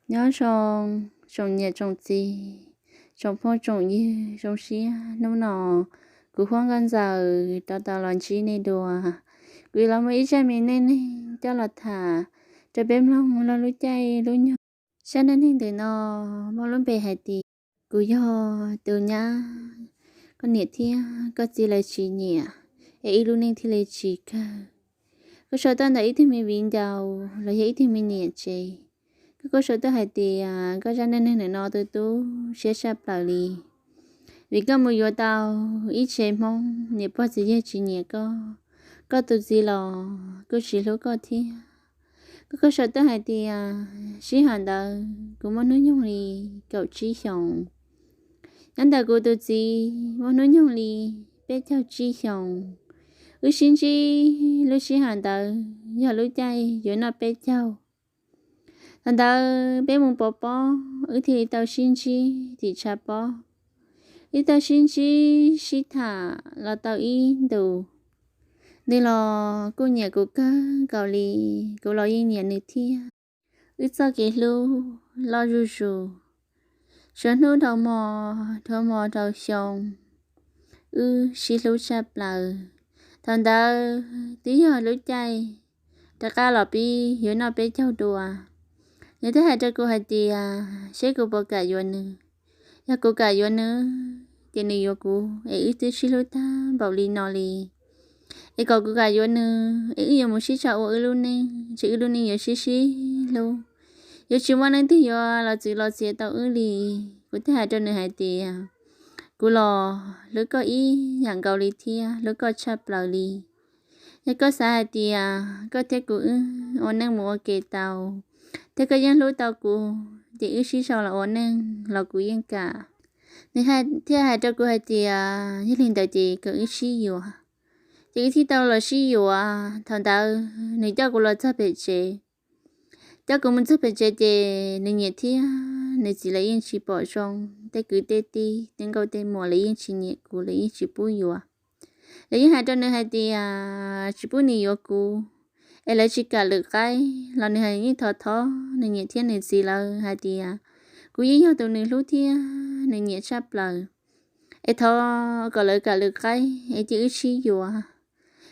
Nyob zoo tsoom niam tsoom txiv, tsoom phooj tsoom ywg zoo siab, hnub no kuv Huab Nkauj Ntxawm rov tau los ntsib nej dua. Kuv los muaj ib zaj me neej neeg coj los tham rau peb mloog lub caij lub nyoog. Zaj neej neeg ntawm no muaj lub npe hais tias kuv yog tus nyab koj niam thiab koj txiv lawv tsis nyiam, es wb lub neej thiaj li tsis kawg. Kuj sau tuaj ntawm ib tug me viv ncaus los yog ib tug me niam tsev. Kuj kuj sau tuaj hais tias koj zaj neej neeg ntawm no tu tu siab tshaj plaws li, vim koj mus yuav tau ib tsev Hmoob niam pog txiv yawg tsis nyiam koj, koj tus txiv los kuj tsis hlub koj thiab. Kuj kuj sau tuaj hais tias sij hawm ntawd kuv muaj hnub nyoog li kaum tsib xyoos. Nyob ntawm kuv tus txiv muaj hnub nyoog li peb caug tsib xyoos. Wb sib ntsib lub sij hawm ntawd yog lub caij yuav noj peb caug. Thaum ntawd peb mus pov pob, wb thiaj li tau sib ntsib tim tshav pob. Wb tau sib ntsib sib tham los tau ib ntus, nws los kuj nyiam kuv kawg nkaus li, kuv los yeej nyiam nws thiab. Wb txoj kev hlub loj zuj zus, suav hnub dhau hmo, dhau hmo dhau xyoo, wb sib hlub tshaj plaws. Thaum ntawd twb yog lub caij rov qab los pib yuav noj peb caug dua. Nws twb hais rau kuv hais tias seb kuv puas kam yuav nws. Yog kuv kam yuav nws, ces nws yuav kuv, es wb twb sib hlub tag npaum li no li, es kom kuv kam yuav nws, es wb yuav mus sib tso ua wb lub neej, ces wb lub neej yuav sib sib hlub, yuav tsis muaj leej twg yuav los txwv los txiav tau wb li. Kuv thiaj hais rau nws hais tias kuv los hlub koj ib yam nkaus li thiab hlub koj tshaj plaws li. Yog koj xav hais tias koj thiab kuv wb ua neej mus ua ke tau, thiab koj yeej hlub tau kuv, ces wb sib sau los ua neej los kuv yeej kam. Nws thiaj hais rau kuv hais tias yog li ntawd ces kom wb sib yuav. Ces wb thiaj tau los sib yuav. Thaum ntawd nws coj kuv los txog pem tsev. Coj kuv mus txog pem tsev ces nws niam thiab nws txiv lawv yeej tsis pom zoo, tej kwv tej tij tej nkauj tej muam lawv yeej tsis nyiam kuv, lawv yeej tsis pub yuav. Lawv yeej hais rau nws hais tias tsis pub nws yuav kuv, es lawv tsis kam lwm qaib los nws yeej thov thov nws niam thiab nws txiv lawv hais tias kuv yeej yog tus nws hlub thiab nws nyiam tshaj plaws, es thov kom lawv kam lwm qaib es cia wb sib yuav.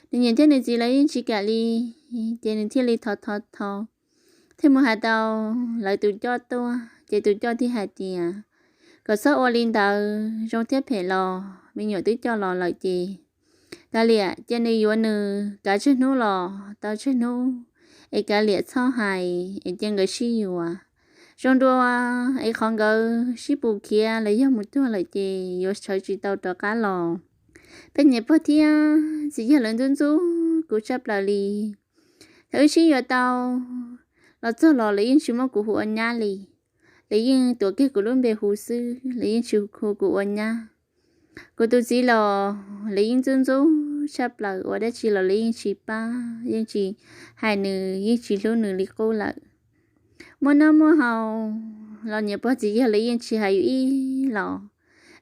Nws niam thiab nws txiv lawv yeej tsis kam li, ces nws thiaj li thov thov thov, thiaj mus hais tau lawv tus coj tuaj, ces tus coj thiaj hais tias kom txhob ua li ntawd, zoo thiab phem los me nyuam twb coj los lawm ces kav liam cia nws yuav nws, kav tsawg hnub los tau tsawg hnub, es kav liam txhob hais es cia nkawd sib yuav. Zoo dua es qhov nkawd sib pus khiav los yog mus tuag lawm ces yuav sawv tsis tau rov qab los. Peb niam pog thiab txiv yawg lawv ntxub ntxub kuv tshaj plaws li. Thaum wb sib yuav tau los txog los lawv yeej tsis muab kuv hu ua nyab li. Lawv yeej tuav kiag kuv lub npe hu xwb, lawv yeej tsis hu kuv ua nyab. Kuv tus txiv los lawv yeej ntxub ntxub tshaj plaws, ua dab tsi los lawv yeej tsis pab, yeej tsis hais nws, yeej tsis hlub nws li qub lawm. Muaj noj muaj haus los niam pog txiv yawg lawv yeej tsis hais yus ib los.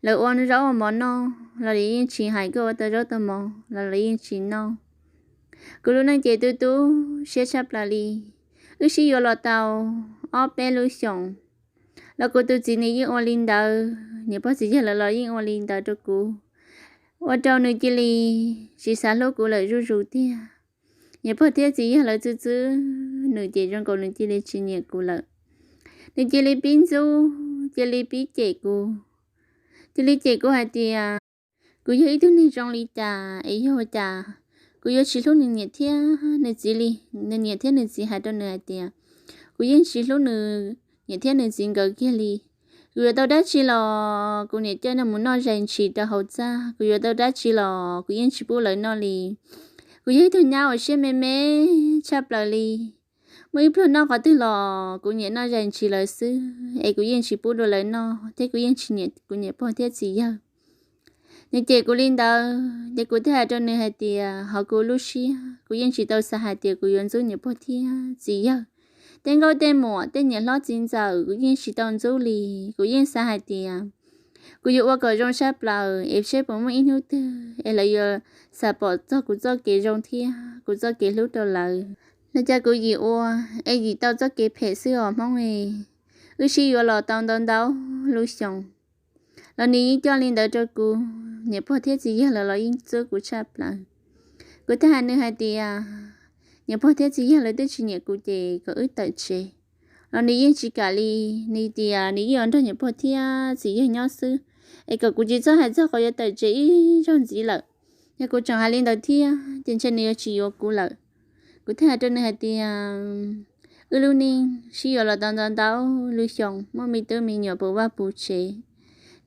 Lawv ua zaub ua mov noj los lawv yeej tsis hais, koj ua tau zaub tau mov los lawv yeej tsis noj. Kuv lub neej ces tu tu siab tshaj plaws li. Wb sib yuav los tau ob peb lub xyoos los kuv tus txiv nws yeej ua li ntawd, niam pog txiv yawg lawv los yeej ua li ntawd rau kuv, ua rau nws cia li tsis xav hlub kuv lawm zuj zus tiag. Niam pog thiab txiv yawg lawv txwb txwb nws ces zoo nkaus nws cia li tsis nyiam kuv lawm. Nws cia li pib ntxub, cia li pib cem kuv, cia li cem kuv hais tias kuv yog ib tug neeg zoo li cas es yog ua cas kuv yuav tsis hlub nws niam thiab nws txiv li. Nws niam thiab nws txiv hais rau nws hais tias kuv yeej tsis hlub nws niam thiab nws txiv nkawd kiag li. Kuv yuav tau dab tsi los kuv niam coj nws mus noj zais ntshis rau hauv txaj, kuv yuav tau dab tsi los kuv yeej tsis pub lawv noj li. Kuv yog ib tug nyab uas siab me me tshaj plaws li. Muaj ib pluag noj qhov twg los kuv niam noj zais ntshis lawv xwb es kuv yeej tsis pub dua lawv noj thiab kuv yeej tsis nyiam kuv niam pog thiab txiv yawg. Nws cem kuv li ntawd ces kuv thiaj hais rau nws hais tias hauv kuv lub siab kuv yeej tsis tau xav hais tias kuv yuav ntxub niam pog thiab txiv yawg. Tej nkauj tej muam tej niam hlob txiv ntxawm kuv yeej tsis tau ntxub li. Kuv yeej xav hais tias kuv yuav ua kom zoo tshaj plaws es seb puas muaj ib hnub twg es lawv yuav xam pom txog kuv txoj kev zoo thiab kuv txoj kev hlub rau lawv. Los cas kuv yim ua es yim tau txoj kev phem xwb os Hmoob e. wb sib yuav los tau ntau ntau lub xyoo los nws yeej coj li ntawd rau kuv. Niam pog thiab txiv yawg lawv los yeej txwb kuv tshaj plaws. Kuv thiaj hais nws hais tias, niam pog thiab txiv yawg lawv twb tsis nyiam kuv ces kom wb tawm tsev los nws yeej tsis kam li. Nws tias nws yeej yuav nrog niam pog thiab txiv yawg nyob xwb, es kom kuv tsis txhob hais txog qhov yuav tawm tsev ib zaug ntxiv lawm. Yog kuv tseem hais li ntawd thiab ces ntshe nws yuav tsis yuav kuv lawm. Kuv thiaj hais rau nws hais tias, wb lub neej sib yuav los tau ntau ntau lub xyoo, muaj me tub me nyuam puv vaj puv tsev,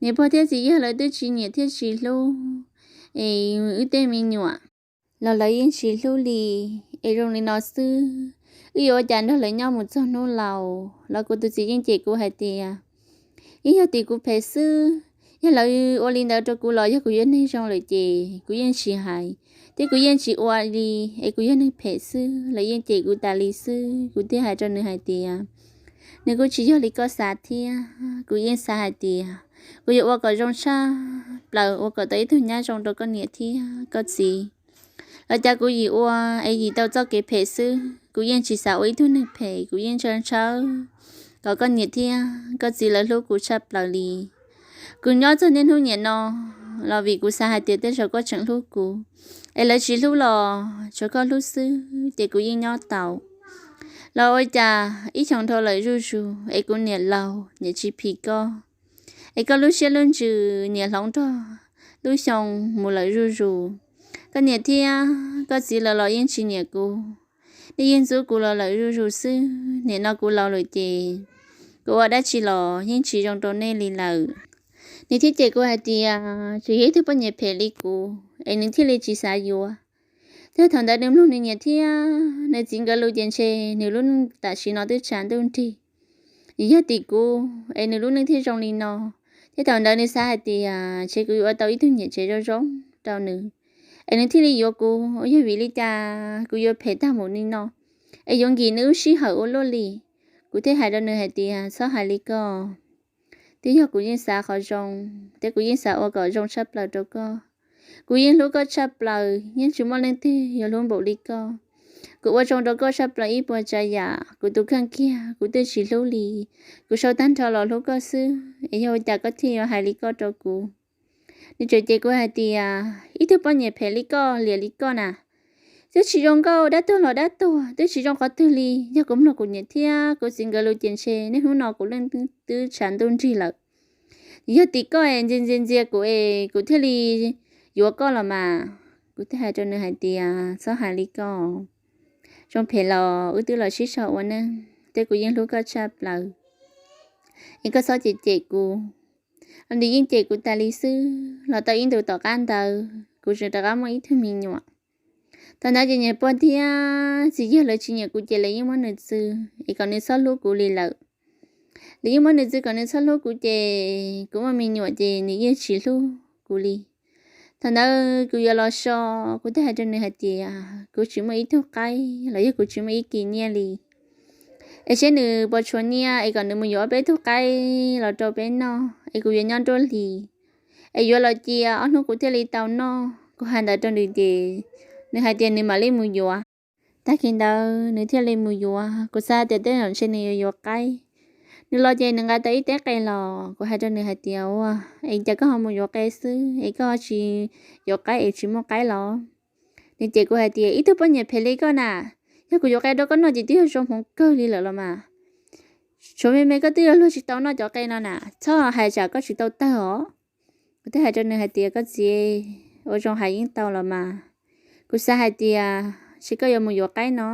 niam pog thiab txiv yawg lawv twb tsis nyiam thiab tsis hlub, es wb tej me nyuam los lawv yeej tsis hlub li. Es zoo li no xwb, wb yuav ua cas nrog lawv nyob mus txog hnub laus? Los kuv tus txiv yeej cem kuv hais tias, yeej yog tim kuv phem xwb. Yog lawv ua li ntawd rau kuv los yog kuv yog neeg zoo lawm ces kuv yeej tsis hais thiab kuv yeej tsis ua li, es kuv yog neeg phem xwb, lawv yeej cem kuv tas li xwb. Kuv thiaj hais rau nws hais tias, nws kuj tsis yog li koj xav thiab. Kuv yeej xav hais tias kuv yuav ua kom zoo tshaj plaws, ua kom tau ib tug nyab zoo rau koj niam thiab koj txiv. Los cas kuv yim ua es yim tau txoj kev phem xwb. Kuv yeej tsis xav ua ib tug neeg phem, kuv yeej ntshaw ntshaw kom koj niam thiab koj txiv lawv hlub kuv tshaj plaws li. Kuv nyob txog niaj hnub niam no los vim kuv xav hais tias tej zaum koj tseem hlub kuv, es lawv tsis hlub los tsuav koj hlub xwb ces kuv yeej nyob tau. Los ua cas ib xyoo dhau lawm zuj zus es kuv niam laus niam tsis phim koj, es koj lub siab lub ntsws niam hloov nrog lub xyoo mus lawm zuj zus. Koj niam thiab koj txiv lawv los yeej tsis nyiam kuv, nej yeej ntxub kuv los lawm zuj zus xwb. Nim no kuv laus lawm ces kuv ua dab tsi los yeej tsis zoo rau nej li lawm. Nws thiaj cem kuv hais tias, tsis yog ib tug poj niam phem li kuv es nws thiaj li tsis xav yuav. Thiab thaum ntawd nws mloog nws niam thiab nws txiv nkawd lus ces ntshe nws lub neej tam sim no twb tshav ntuj nrig. Yog tim kuv es nws lub neej thiaj zoo li no. Thiab thaum ntawd nws xav hais tias ntshe kuv yuav ua tau ib tug niam tsev zoo zoo rau nws, es nws thiaj li yuav kuv. Yog vim li cas kuv yuav phem tag mus li no, es yuav nkim nws lub sij hawm ua luaj li? Kuv thiaj hais rau nws hais tias, txhob hais li koj. Twb yog kuv yeej xav qhov zoo, thiab kuv yeej xav ua kom zoo tshaj plaws rau koj. Kuv yeej hlub koj tshaj plaws, yeej tsis muaj leej twg yuav hlub npaum li koj. Kuv ua zoo rau koj tshaj plaws ib puas tsav yam, kuv tus kheej kiag kuv twb tsis hlub li. Kuv sau tag nrho los hlub koj xwb, es yog ua cas koj thiaj yuav hais li koj rau kuv? Nws tseem cem kuv hais tias, ib tug poj niam phem li koj, liam li koj na, twb tsis zoo nkauj, dab tuag los dab tuag, twb tsis zoo qhov twg li. Yog kuv mloog kuv niam thiab kuv txiv nkawd lus ces ntshe niaj hnub no kuv lub neej twb tshav ntuj nrig lawm. Yog tim koj es ntxias ntxias ntxias kuv es kuv thiaj li yuav koj los mas. Kuv thiaj hais rau nws hais tias, txhob hais li koj. Zoo phem los wb twb los sib sau ua neej, thiab kuv yeej hlub koj tshaj plaws, es koj txhob cem cem kuv. Nws yeej cem kuv tas li xwb. Los tau ib ntus tom qab ntawd kuv tseem rov qab muaj ib tug me nyuam. Thaum ntawd ces niam pog thiab txiv yawg lawv tsis nyiam kuv ces lawv yeej muab nws txwv es kom nws txhob hlub kuv li lawm. Lawv yeej muab nws txwv kom nws txhob hlub kuv ces kuv muaj me nyuam ces nws yeej tsis hlub kuv li. Thaum ntawd kuv yuav los so, kuv thiaj hais rau nws hais tias kuv tsis muaj ib tug qaib los yog kuv tsis muaj ib kis nyiaj li, es seb nws puas tshuav nyiaj es kom nws mus yuav ob peb tug qaib los rau peb noj es kuv yuav nyob nruab hlis, es yuav los cia ob hnub kuv thiaj li tau noj. Kuv hais ntawd rau nws ces nws hais tias nws mam li mus yuav. Tag kis ntawd nws thiaj li mus yuav, kuv xav tias tej zaum ntshe nws yuav yuav qaib. Nws los ces nws nqa tau ib teb qe los, kuv hais rau nws hais tias, ua, es cas koj ho mus yuav qe xwb es koj tsis yuav qaib es tsis muaj qaib los? Nws cem kuv hais tias, ib tug poj niam phem li koj na, yog kuv yuav qe rau koj noj ces twb yog zoo hmoov kawg li lawm los mas. Tshuav me me koj twb yuav luag tsis tau noj cov qe no na, txhob hais tsam koj tsis tau tawg os. Kuv thiaj hais rau nws hais tias, koj txiv, ua zoo hais yeej tau los mas. Kuv xav hais tias seb koj yuav mus yuav qaib no,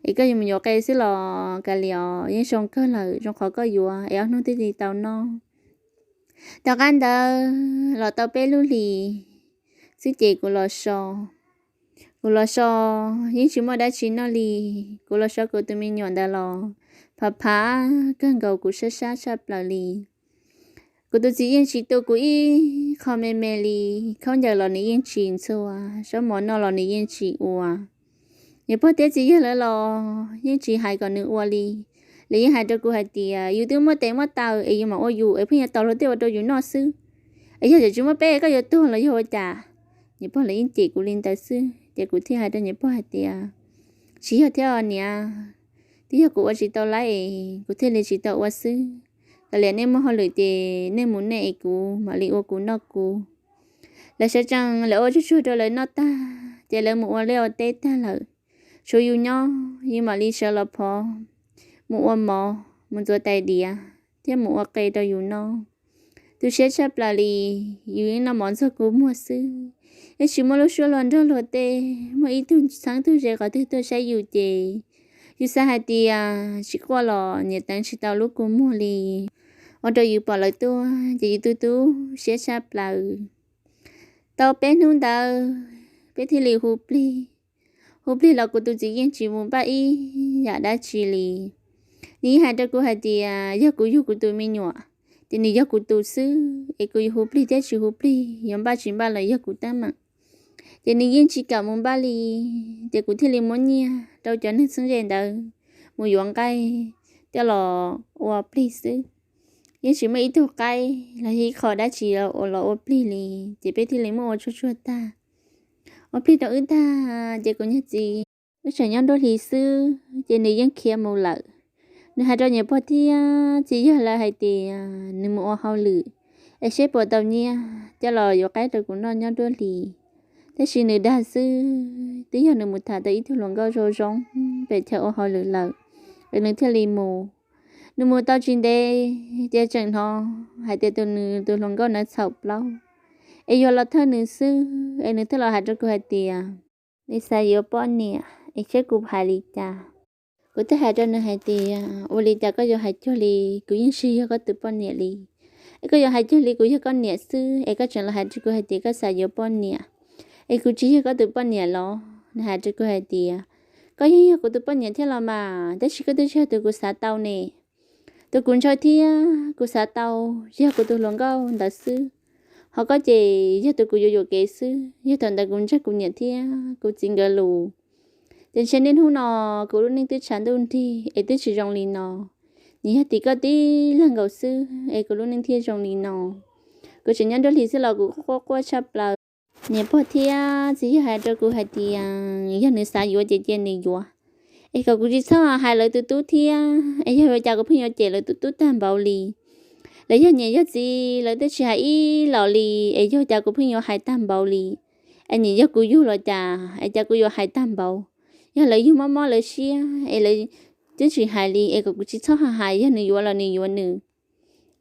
es koj yuav mus yuav qe xwb los kav liam os, yeej zoo kawg lawm, zoo qhov koj yuav es ob hnub twb tsis tau noj. Tom qab ntawd los tau peb lub hlis xwb ces kuv los so. Kuv los so, yeej tsis muaj dab tsi noj li. Kuv los so kuv tus me nyuam ntawd los phav phav kawg nkaus kuv sab sab tshaj plaws li. Kuv tus txiv yeej tsis tu kuv ib qho me me li, khaub ncaws los nws yeej tsis ntxhua, zaub mov noj los nws yeej tsis ua. Niam pog thiab txiv yawg lawv los yeej tsis hais kom nws ua li. Lawv yeej hais rau kuv hais tias yus twb muaj tes muaj taw es yus mam ua yus es pheej yuav tos luag tej ua rau yus noj xwb. Es yog tsis muaj peb koj yuav tuag los yog ua cas? Niam pog lawv yeej cem kuv li ntawd xwb ces kuv thiaj hais rau niam pog hais tias, tsis yog thiab niam, twb yog kuv ua tsis tau laib es kuv thiaj li tsis tau ua xwb. Kav liam nej muaj hauj lwm ces nej mus nej es kuv mam li ua kuv noj kuv. Lawv sawv tsees lawv ua tsuag tsuag rau lawv noj tag ces lawv mus ua liaj ua teb tag lawm. Tshuav yus nyob, yus mam li sawv los phov, mus ua mov, mus ntxuav tais diav thiab mus ua qe rau yus noj. Tu siab tshaj plaws li, yus yeej noj mov ntxuag kua muag xwb, yeej tsis muaj lub suab luag nrog luag tej. Muaj ib tug txheeb tug ze qhov twg tuaj saib yus ces yus xav hais tias tsis quaj los niam teev tsis tau lub kua muag li. Ua rau yus pom lawv tuaj ces yus tu tu siab tshaj plaws. Tau peb hnub ntawd peb thiaj li hu plig. Hu plig los kuv tus txiv yeej tsis mus npaj ib yam dab tsi li. Nws yeej hais rau kuv hais tias yog kuv yug kuv tus me nyuam ces nws yog kuv tus xwb, es kuv yuav hu plig thiab tsis hu plig, yuav npaj tsis npaj los yog kuv teeb meem. Ces nws yeej tsis kam mus npaj li. Ces kuv thiaj li muab nyiaj rau cov neeg txheeb ze ntawd mus yuav nqaij coj los ua plig xwb. Yeej tsis muaj ib tug qaib los yog ib qho dab tsi los ua plig li. Ces peb thiaj li muab ua tsuag tsuag tag. Ua plig rau wb tag ces kuv niag txiv wb tseem nyob nruab hlis xwb ces nws yeej khiav mus lawm. Nws hais rau niam pog thiab txiv yawg lawv hais tias nws mus ua hauj lwm es seb puas tau nyiaj coj los yuav qaib rau kuv noj nyob nruab hlis. Tab sis nws dag xwb, twb yog nws mus tham tau ib tug hluas nkauj zoo zoo pem chaw ua hauj lwm lawm es nws thiaj li mus. Nws mus tau tsis ntev ces tseem hnov hais tias tus nws tus hluas nkauj ntawd txhaum plaub es yuav los thawj nws xwb. Es nws thiaj los hais rau kuv hais tias nws xav yuav poj niam es seb kuv hais li cas. Kuv thiaj hais rau nws hais tias ua li cas koj yuav hais cuag li, kuv yeej tsis yog koj tus poj niam li. Es koj yuav hais cuag li kuv yog koj niam xwb es koj tseem los hais rau kuv hais tias koj xav yuav poj niam, es kuv tsis yog koj tus poj niam los? Nws hais rau kuv hais tias koj yeej yog kuv tus poj niam thiab los mas, tab sis koj twb tsis yog tus kuv xav tau ne. Tus kuv ntshaw thiab kuv xav tau yog kuv tus hluas nkauj ntawd xwb, ho koj ces yog tus kuv yuav yuam kev xwb. Yog thaum ntawd kuv ntseeg kuv niam thiab kuv txiv nkawd lus ces ntshe niaj hnub no kuv lub neej twb tshav ntuj nrig es twb tsis zoo li no. Nws yog tim koj tib leeg nkaus xwb es kuv lub neej thiaj zoo li no. Kuv tseem nyob nruab hlis xwb los kuv quaj quaj tshaj plaws. Niam pog thiab txiv yawg hais rau kuv hais tias yog nws xav yuav ces cia nws yuav, es kom kuv tsis txhob hais lawv tus tub thiab, es yog ua cas kuv pheej yuav cem lawv tus tub tag npaum li. Lawv yog niam yog txiv lawv twb tsis hais ib los li, es yog ua cas kuv pheej yuav hais tag npaum li. Es niam yog kuv yug los cas es cas kuv yuav hais tag npaum. Yog lawv yug mob mob lawv siab es lawv twb tsis hais li, es kom kuv tsis txhob hais, yog nws yuav los nws yuav nws.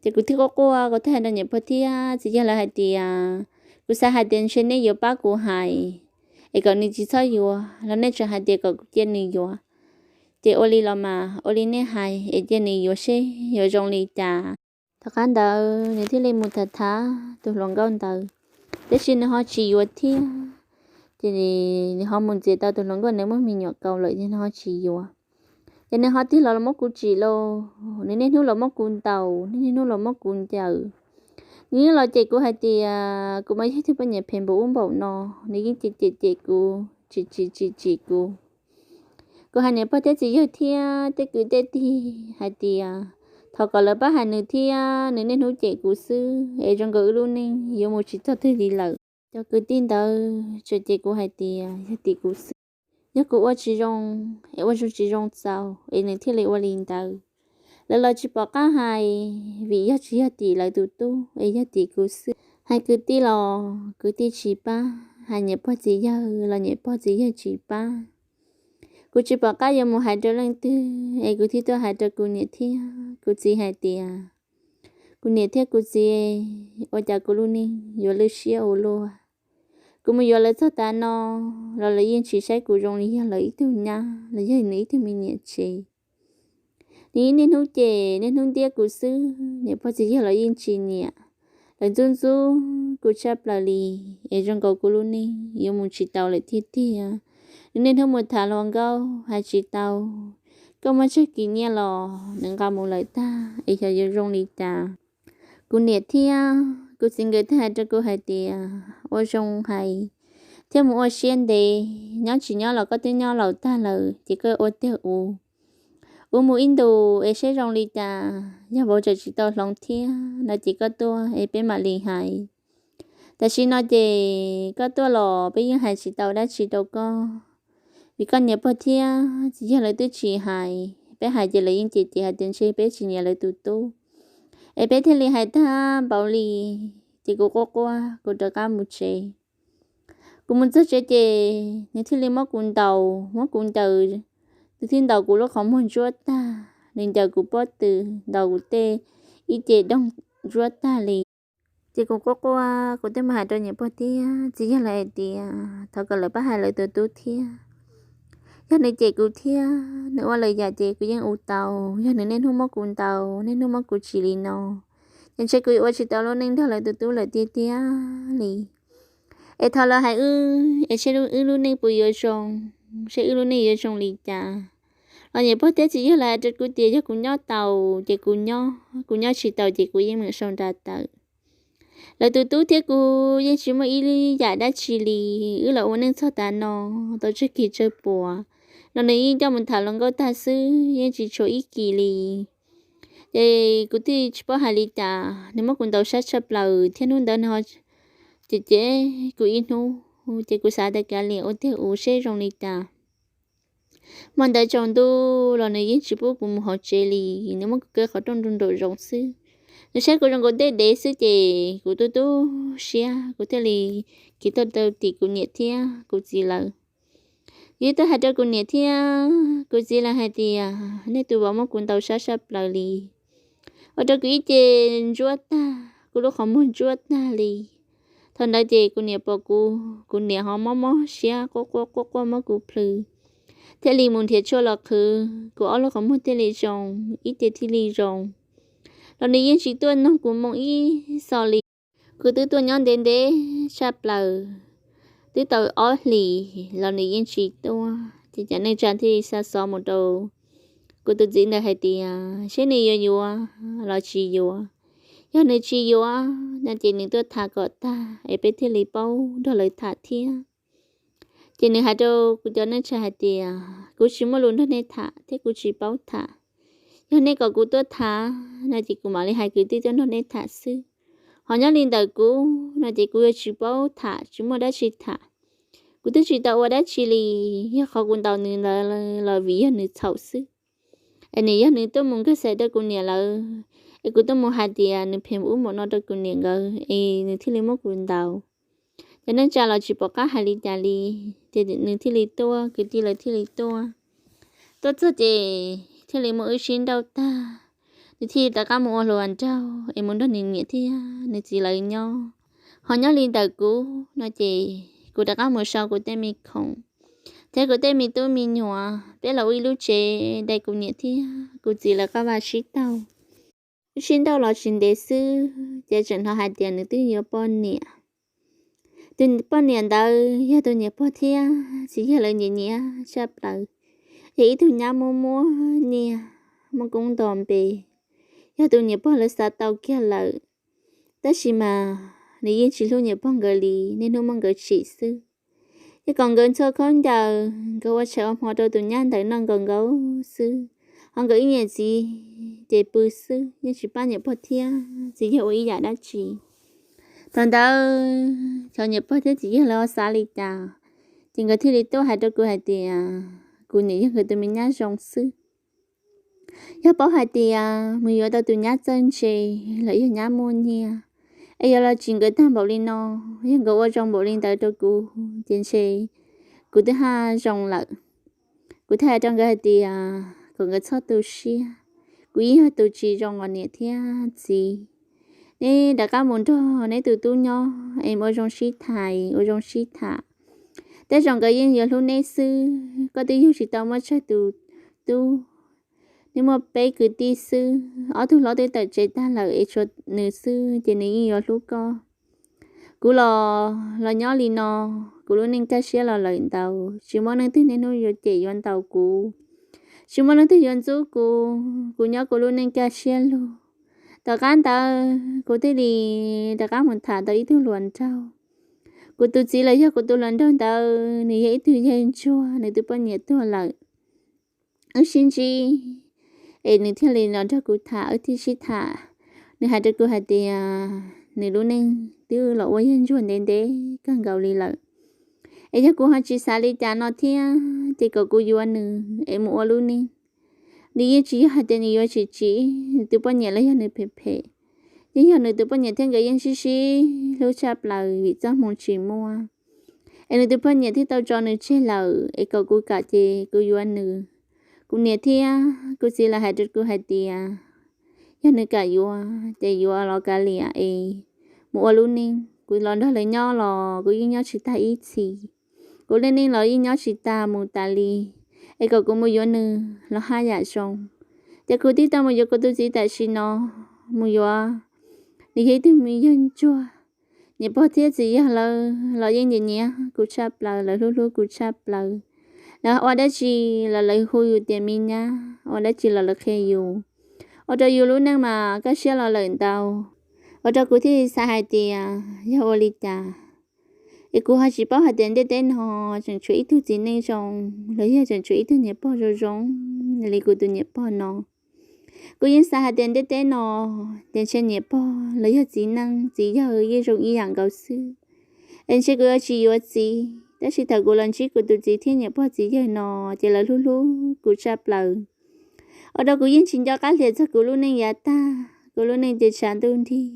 Ces kuv thiaj quaj quaj, kuv thiaj hais rau niam pog thiab txiv yawg lawv hais tias kuv xav hais tias ntshe nej yuav pab kuv hais, es kom nws tsis txhob yuav los nej tseem hais tias kom kuv cia nws yuav. Ces ua li los mas ua li nej hais es cia nws yuav seb yuav zoo li cas. Tom qab ntawd nws thiaj li mus tham tham tus hluas nkauj ntawd, tab sis nws ho tsis yuav thiab. Ces nws ho mus ntxias tau tus hluas nkauj ntawd muaj me nyuam kaus lawm ces nws ho tsis yuav. Ces nws ho tig los los muab kuv tsim lauj, nws niaj hnub los muab kuv ntaus, nws niaj hnub los muab kuv ncaws. Nws yeej los cem kuv hais tias kuv mas yog tug poj niam phem npaum ub npaum no, nws yeej cem cem cem kuv, tsis tsis tsis tsim kuv. Kuv hais niam pog thiab txiv yawg thiab tej kwv tej tij hais tias thov kom lawv pab hais nws thiab, nws niaj hnub cem kuv xwb es zoo nkaus wb lub neej yuav mus tsis txog twg li lawm. Cov kwv tij ntawd tseem cem kuv hais tias yog tim kuv xwb, yog kuv ua tsis zoo es ua zoo tsis zoo txaus es nws thiaj li ua li ntawd. Lawv los tsis pom qab hais, vim yog tsis yog tim lawv tus tub es yog tim kuv xwb. Hais kwv tij los kwv tij tsis pab, hais niam pog txiv yawg los niam pog txiv yawg tsis pab. Kuv tsis pom qab yuav mus hais rau leej twg es kuv thiaj tuaj hais rau kuv niam thiab kuv txiv hais tias kuv niam thiab kuv txiv, ua cas kuv lub neej yuav lwj siab ua luaj. Kuv mus yuav lawv txog tav no los lawv yeej tsis saib kuv zoo li yog lawv ib tug nyab los yog nws ib tug me niam tsev. Nws niaj hnub cem niaj hnub ntiab kuv xwb, niam pog txiv yawg los yeej tsis nyiam. Lawv ntxub ntxub kuv tshaj plaws li, es zoo nkaus kuv lub neej yuav mus tsis tau lawm tiag tiag. Nws niaj hnub mus tham hluas nkauj hais tsis tau. Koj muaj tsawg kis nyiaj los nws nqa mus lawm tag es xyov yuav zoo li cas. Kuv niam thiab kuv txiv nkawd thiaj hais rau kuv hais tias ua zoo hais thiab mus ua siab ntev, nyob tsis nyob los koj twb nyob laus tag lawm ces koj ua tiag ua, ua mus ib ntus es saib zoo li cas, yog vauv tseem tsis tau hloov thiab no ces koj tuaj es peb mam li hais. Tam sim no ces koj tuaj los peb yeej hais tsis tau dab tsi rau koj, vim koj niam pog thiab txiv yawg lawv twb tsis hais, peb hais ces lawv yeej cem cem hais tias ntshe peb tsis nyiam lawv tus tub. Es peb thiaj li hais tag npaum li, ces kuv quaj quaj kuv rov qab mus tsev. Kuv mus txog tsev ces nws thiaj li muab kuv ntaus, muab kuv ncaws, nws thiaj ntaus kuv lub qhov muag ntsuab tag, nws ncaws kuv pob tw, ntaus kuv tej ib ce doog ntsuab tag li. Ces kuv quaj quaj kuv thiaj mus hais rau niam pog thiab txiv yawg lawv hais tias thov kom lawv pab hais lawv tus tub thiab. Yog nws cem kuv thiab nws ua lwm yam ces kuv yeej ua tau. Yog nws niaj hnub muab kuv ntaus, niaj hnub muab kuv tsim li no, ces ntshe kuv ua tsis tau lub neej nrog lawv tus tub lawm tiag tiag li. Es thov lawv hais wb es seb wb lub neej puas yuav zoo, seb wb lub neej yuav zoo li cas. Los niam pog thiab txiv yawg lawv hais rau kuv tias yog kuv nyob tau ces kuv nyob, kuv nyob tsis tau ces kuv yeej meem sau nra tawm. Lawv tus tub thiab kuv yeej tsis muaj ib yam dab tsi li, wb los ua neej txog tav no tau tsawg kis tsawg puas, los nws yeej coj mus tham hluas nkauj tag xwb, yeej tsis tshuav ib kis li. Ces kuv thiaj tsis paub hais li cas, nws muab kuv ntaus sab tshaj plaws thiab hnub ntawd nws ho cem cem kuv ib hnub, ces kuv xav tias kav liam ua tiag ua seb zoo li cas. Hmo ntawd tsaus ntuj los nws yeej tsis pub kuv mus hauv tsev li, nws muab kuv kaw qhov rooj nraum zoov xwb. Nws saib kuv zoo nkaus tej dev xwb ces kuv tu tu siab, kuv thiaj li khiav tuaj rau tim kuv niam thiab kuv txiv lawv. Kuv tuaj hais rau kuv niam thiab kuv txiv lawv hais tias nej tus vauv muab kuv ntaus sab sab plaws li, ua rau kuv ib ce ntsuab tag, kuv lub qhov muag ntsuab tag li. Thaum ntawd ces kuv niam pom kuv, kuv niam ho mob mob siab quaj quaj quaj quaj muab kuv plhws, thiaj li mus nrhiav tshuaj los qhwv, kuv ob lub qhov muag thiaj li zoo, ib ce thiaj li zoo. Los nws yeej tsis tuaj noog kuv moo ib xo li. Kuv twb tuaj nyob ntev ntev tshaj plaws, twb tau ob hlis los nws yeej tsis tuaj, ces cov neej tsa thiaj li xa xov mus rau kuv tus txiv ntawd hais tias seb nws yuav yuav los tsis yuav. Yog nws tsis yuav no ces nws tuaj tham kom tag es peb thiaj li paub nrog lawv tham thiab. Ces nws hais rau kuv cov neej tsa hais tias kuv tsis muaj lus nrog nej tham thiab kuv tsis paub tham. Yog nej kom kuv tuaj tham no ces kuv mam li hais kwv tij tuaj nrog nej tham xwb. Ho nyob li ntawm kuv no ces kuv yuav tsis paub tham, tsis muaj dab tsi tham. Kuv twb tsis tau ua dab tsi li, yog qhov kuv ntaus nws ntawd los vim yog nws txhaum xwb. Es nws yog nws tuaj mus nkag xais rau kuv niam lawv, es kuv tuaj mus hais tias nws phem ub mus no rau kuv niam nkawd es nws thiaj li muab kuv ntaus. Cov neej tsa los tsis pom qab hais li cas li, ces nws thiaj li tuaj, kwv tij lawv thiaj li tuaj. Tuaj txog ces thiaj li muab wb sib nrauj tag, nws thiaj li rov qab mus ua hluas nraug es mus nrog nws niam thiab nws txiv lawv nyob. Ho nyob li ntawm kuv no ces kuv rov qab mus sau kuv tej me khoom thiab kuv tej me tub me nyuam, peb los ua ib lub tsev dai kuv niam thiab kuv txiv lawv qab vaj sib taug. Wb sib nrauj los tsis ntev xwb ces tseem hnov hais tias nws twb yuav poj niam. Tus poj niam ntawd yog tus niam pog thiab txiv yawg lawv nyiam nyiam tshaj plaws, yog ib tug nyab muaj muaj nyiaj, muaj koob nto npe, yog tus niam pog lawv xav tau kiag lawm. Tab sis mas nws yeej tsis hlub niam pog nkawd li, niaj hnub muab nkawd tsim xwb. Yog kom nkawd ntxhua khaub ncaws, nkawd ua tshais ua hmo rau tus nyab ntawd noj nkaus nkaus xwb, ho nkawd ib niam txiv ces pw xwb, yeej tsis pab niam pog thiab txiv yawg ua ib yam dab tsi. Thaum ntawd cov niam pog thiab txiv yawg lawv ho xav li cas, ces nkawd thiaj li tuaj hais rau kuv hais tias kuv niam yog nkawd tus me nyab zoo xwb. Yog paub hais tias mus yuav tau tus nyab txawj ntse los yog nyab muaj nyiaj, es yuav los tsim nkawd tag npaum li no, yog nkawd ua zoo npaum li ntawd rau kuv ces ntshe kuv twb haj zoo lawm. Kuv thiaj hais rau nkawd hais tias kom nkawd txhob tu siab, kuv yeej yog tus tsis zoo os niam thiab txiv. Neb rov qab mus nrog neb tus tub nyob es ua zoo sib thais, ua zoo sib tham. Tej zaum nkawd yeej yuav hlub neb xwb, koj twb yug tsis tau muaj tsawg tus tub. Neb muaj peb kwv tij xwb, ob tug hlob twb tawm tsev tag lawm es tshuav nws xwb ces nws yeej yuav hlub koj. Kuv los, los nyob li no, kuv lub neej kaj siab los lawm ntau, tsis muaj leej twg niaj hnub yuav cem yuav ntaus kuv, tsis muaj leej twg yuav ntxub kuv, kuv nyob kuv lub neej kaj siab lug. Tom qab ntawd kuv thiaj li rov qab mus tham tau ib tug hluas nraug. Kuv tus txiv los yog kuv tus hluas nraug ntawd, nws yog ib tug yawg ntsuag, nws tus poj niam tuag lawm. Wb sib ntsib es nws thiaj li los nrog kuv tham, wb thiaj sib tham. Nws hais rau kuv hais tias nws lub neej twb los ua yawg ntsuag ntev ntev kawg nkaus li lawm, es yog kuv ho tsis xav li cas no thiab ces kom kuv yuav nws es mus ua lub neej Nws yeej tsis yog hais tias nws yuav tsis tsim nws tus poj niam los yog nws phem phem, yeej yog nws tus poj niam thiab nkawd yeej sib sib hlub tshaj plaws vim txoj hmoo tsis muaj. Es nws tus poj niam thiaj tau tso nws tseg lawm es kom kuv kam ces kuv yuav nws. Kuv niam thiab kuv txiv lawv hais rau kuv hais tias yog nws kam yuav ces yuav los kav liam es mus ua lub neej. Kuv los nrog lawv nyob los kuv yeej nyob tsis tag ib txhis, kuv lub neej los yeej nyob tsis tag mus tas li, es kom kuv mus yuav nws los haj yam zoo. Ces kuv thiaj tau mus yuav kuv tus txiv tam sim no, mus yuav nws yog ib tug me yawg ntsuag. Niam pog thiab txiv yawg lawv los yeej nyiam nyiam kuv tshaj plaws, lawv hlub hlub kuv tshaj plaws. Lawv ua dab tsi los lawv hu yus tias me nyab, ua dab tsi los lawv qhia yus. Ua rau yus lub neej mas kaj siab los lawm ntau. Ua rau kuv thiaj li xav hais tias yog ua li cas es kuv ho tsis paub hais tias ntiaj teb no tseem tshuav ib tug txiv neej zoo los yog tseem tshuav ib tug niam pog zoo zoo li kuv tus niam pog no. Kuv yeej xav hais tias ntiaj teb no ces ntshe niam pog los yog txiv neej txiv yawg yeej zoo ib yam nkaus xwb. Es ntshe kuv yuav tsis yuav txiv, tab sis thaum kuv los ntsib kuv tus txiv thiab niam pog txiv yawg no ces lawv hlub hlub kuv tshaj plaws. Ua rau kuv yeej tsis nco qab hlias txog kuv lub neej yav tag, kuv lub neej ces tshav ntuj nrig.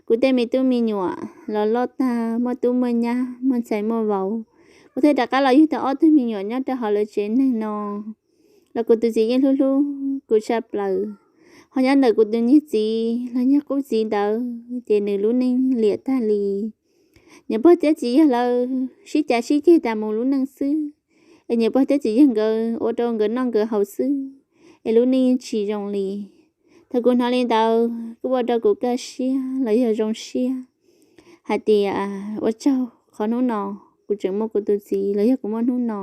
Kuv tej me tub me nyuam los loj tag, muaj tub muaj nyab, muaj ntxhais muaj vauv. Kuv thiaj rov qab los yug tau ob tug me nyuam nyob rau hauv lawv tsev neeg no los kuv tus txiv yeej hlub hlub kuv tshaj plaws. Ho nyob ntawm kuv tus niag txiv los niag qub txiv ntawd ces nws lub neej liam tag li. Niam pog thiab txiv yawg lawv sib cav sib ceg tas mus lub neej xwb, es niam pog thiab txiv yawg nkawd ua rau nkawd noj nkawd haus xwb, es lub neej yeej tsis zoo li. Thaum kuv hnov li ntawd kuj ua rau kuv kaj siab los yog zoo siab hais tias ua tsaug qhov hnub no kuv tseem muaj kuv tus txiv los yog kuv muaj hnub no,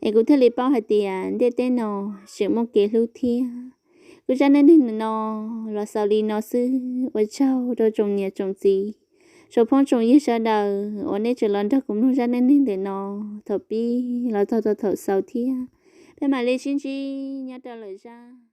es kuv thiaj li paub hais tias ntiaj teb no tseem muaj kev hlub thiab. Kuv zaj neej neeg ntawm no los xaus li no xwb, ua tsaug rau tsoom niam tsoom txiv, tsoom phooj tsoom ywg sawv daws uas nej tseem los nrog kuv mloog zaj neej neeg ntawm no thaum pib los txog rau thaum xaus thiab. Peb mam li sib ntsib nyob rau lwm zaj.